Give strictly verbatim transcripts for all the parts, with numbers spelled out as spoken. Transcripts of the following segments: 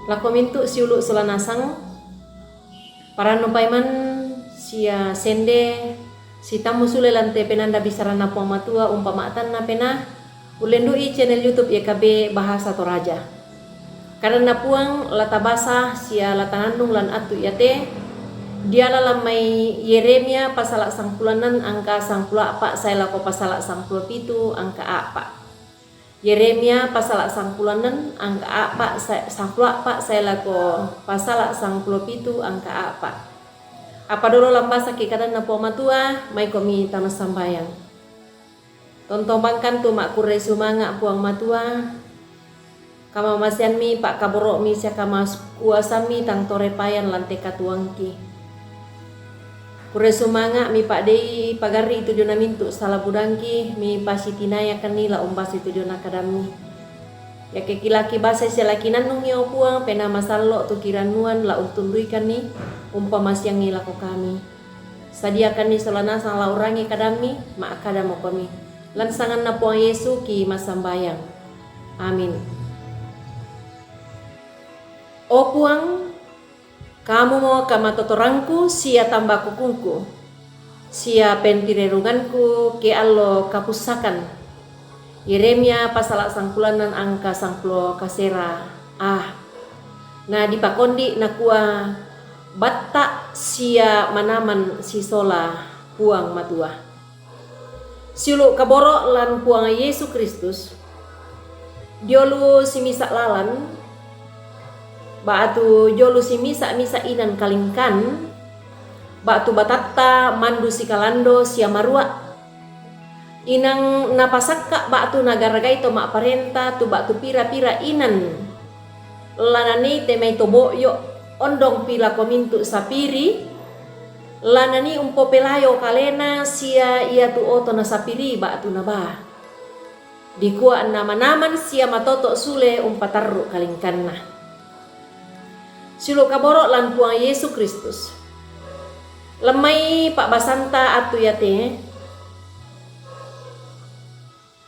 Lako mintu' siulu' sola nasang, parannu paiman sia sende, sitammu sule lan te penanda bisaranna Puang Matua, umpama'tanna penaa, ullendu'i channel YouTube Y K B Bahasa Toraja. Kadanna Puang la tabasa sia la tanannung lan attu iate, diala lan mai Yeremia pasala sangpulo annan angka sangpulo a'pa' sae lako pasala sangpulo pitu angka a'pa'. Yeremia pasala sangpulo annan angka a'pa' sa-, sangpulo a'pa' sae lako pasala sangpulo pitu angka a'pa'. Apa dolo lambasaki kadanna Puang Matua, maikomi tama sambayang. Tontong bangkan tu ma'kurre sumanga' Puang Matua, kamamaseammi, pa'kaboro'mi sia kamakuasammi tang torepayan lan te katuoangki. Kurre sumanga' mipa'dei pagarri' tu diona mintu' sala budangki, mipasitinayakanni la umbasai tu diona kadammi. Iake kilaki basai sia la kinannungi, o Puang, Penaa Masallo' tu kirannuan la untunduikanni, umpamasiangi lako kami. Sadiakanni sola nasang la urangi kadammi, ma'kadamokomi. Lan sanganna Puang Yesu ki massambayang. Amin. O Puang, Kamumo kamatotorangku sia tambakukungku, sia pentirerunganku ke allo kapussakan. Yeremia pasala sangpulo annan angka sangpulo kasera a. Na dipakondi' nakua, Batta' sia manaman sisola Puang Matua. Siulu' kaboro' lan Puang Yesu Kristus, diolu simisa' lalan, ba'tu diolu simisa'-misa' inan kalingkan, ba'tu batatta mandu sikalando sia marua'. Inang napasakka' ba'tu nagaragai to ma'parenta tu ba'tu pira-pira inan, la nanii te mai to bo'yo', ondongpi lako mintu' sapiri, la nanii umpopelayo kalena sia iatu oto nasapiri ba'tu nabaa. Dikua anna manaman sia matoto' sule umpatarru' kalingkanna. Siulu' kaboro' lan Puang Yesu Kristus. Lan mai pa'basanta attu iate,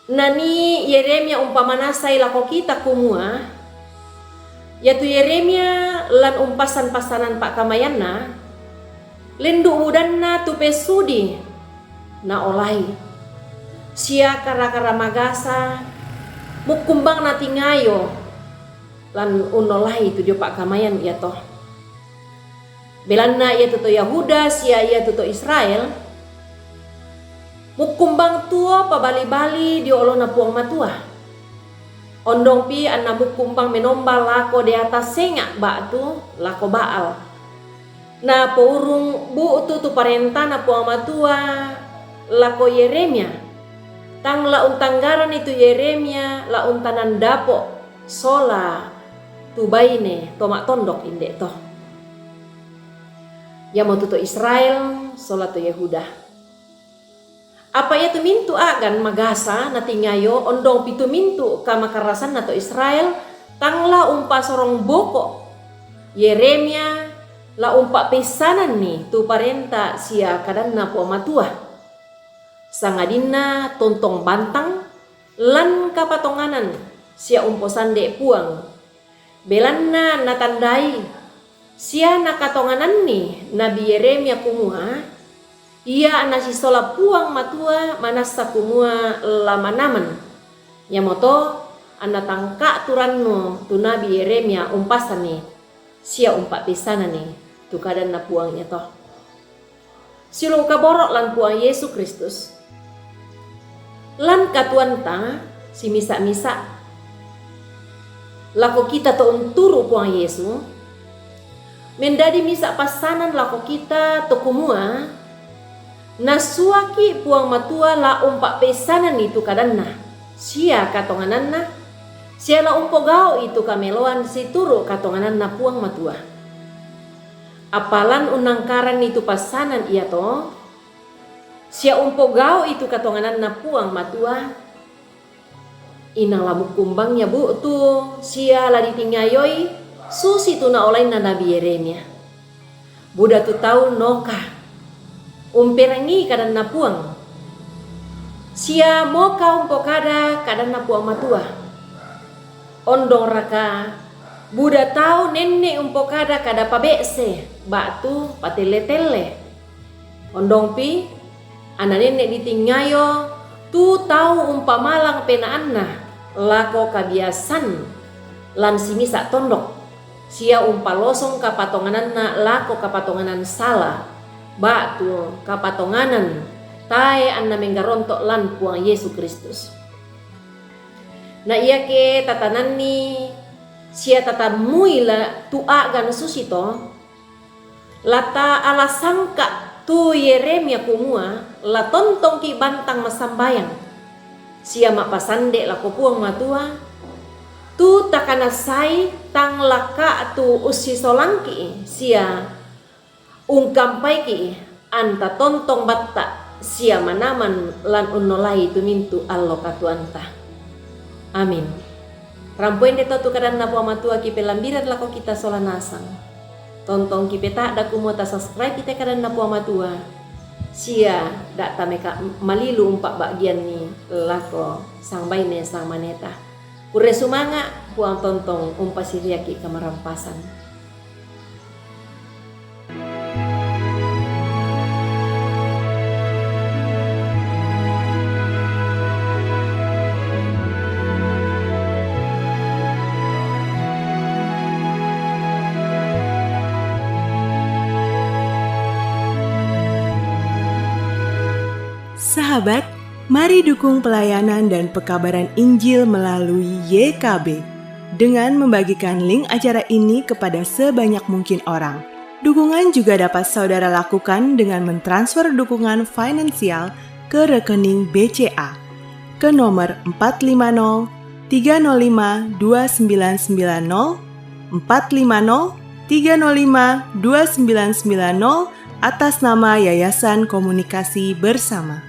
nanii Yeremia umpamanasai lako kita kumua, iatu Yeremia lan umpassan-passanan pa'kamayanna, lendu' budanna tu pesudi naolai, sia kara-kara magasa mukkumbang natingayo lan unnolai tu dio pa'kamayan iato. Belanna iatu to Yahuda sia iatu to Israel mukkumbang tuo pabali-bali dio olona Puang Matua. Ondongpi anna mukkumbang menomba lako deata senga' ba'tu lako Baal. Napourung bu'tu tu parentana Puang Matua lako Yeremia, tang la untanggaranni tu Yeremia la untanan dapo' sola tu baine to ma'tondok inde' to. Iamotu to Israel sola to Yahuda. Apa iatu mintu' a'gan magasa natingayo ondongpi tu mintu' kamakarrasanna to Israel, tang la umpasorong boko'. Yeremia la umpa'peissananni tu parenta sia kadanna Puang Matua, sangadinna tontong bantang lan kapatonganan sia umposande' Puang. Belanna natandai sia nakatongananni nabi Yeremia kumua, ia anna sisola Puang Matua manassa kumua la manaman. Iamoto anna tangka' tu rannu tu nabi Yeremia umpassanni sia umpa'peissananni tu kadanna Puang iato. Siulu' kaboro' lan Puang Yesu Kristus. Lan katuoanta simisa'-misa' lako kita to unturu' Puang Yesu, mendadi misa' passanan lako kita to kumua, nassuaki' Puang Matua la umpa'peissananni tu kadanna sia katongananna, sia la umpogao'i tu kameloan situru' katongananna Puang Matua. Apa lan unnangkaranni tu passanan iato, sia umpogao'i tu katongananna Puang Matua, inang la mukkumbang ia bu'tu sia la ditingayoi, susitu naolainna nabi Yeremia. Buda tu tau noka umperangii kadanna Puang, sia moka umpokada kadanna Puang Matua. Ondongraka Buda tau nenne' umpokada kada pabe'se ba'tu patelle-telle. Ondongpi, anna nenne' ditingayo tu tau umpamalang penaanna lako kabiasan lan simisa' tondok, sia umpalosong kapatongananna lako kapatonganan sala, ba'tu kapatonganan tae' anna menggaronto' lan Puang Yesu Kristus. Na iake tatananni sia tatammui la tu a'gan susito, la ta'ala sangka' tu Yeremia kumua, la tontongki' bantang massambayang, sia ma'pasande' lako Puang Matua, tu takanassai tang laka'tu ussisolangki' sia ungkampaiki', anta tontong batta' sia manaman lan unnolai tu mintu' allo katuoanta. Amin. Rampoinde to tu kadanna Puang Matua kipellambiran lako kita sola nasang. Tontong kipeta'da kumua tasubscribe te kadanna Puang Matua, sia da' tameka malilu umpa'ba'gianni lako sangbaine sangmaneta. Kurre sumanga', Puang tontong umpasiriaki' kamarampasan. Sahabat, mari dukung pelayanan dan pekabaran Injil melalui Y K B dengan membagikan link acara ini kepada sebanyak mungkin orang. Dukungan juga dapat saudara lakukan dengan mentransfer dukungan finansial ke rekening B C A ke nomor empat lima nol tiga nol lima dua sembilan sembilan nol, empat lima nol tiga nol lima dua sembilan sembilan nol, atas nama Yayasan Komunikasi Bersama.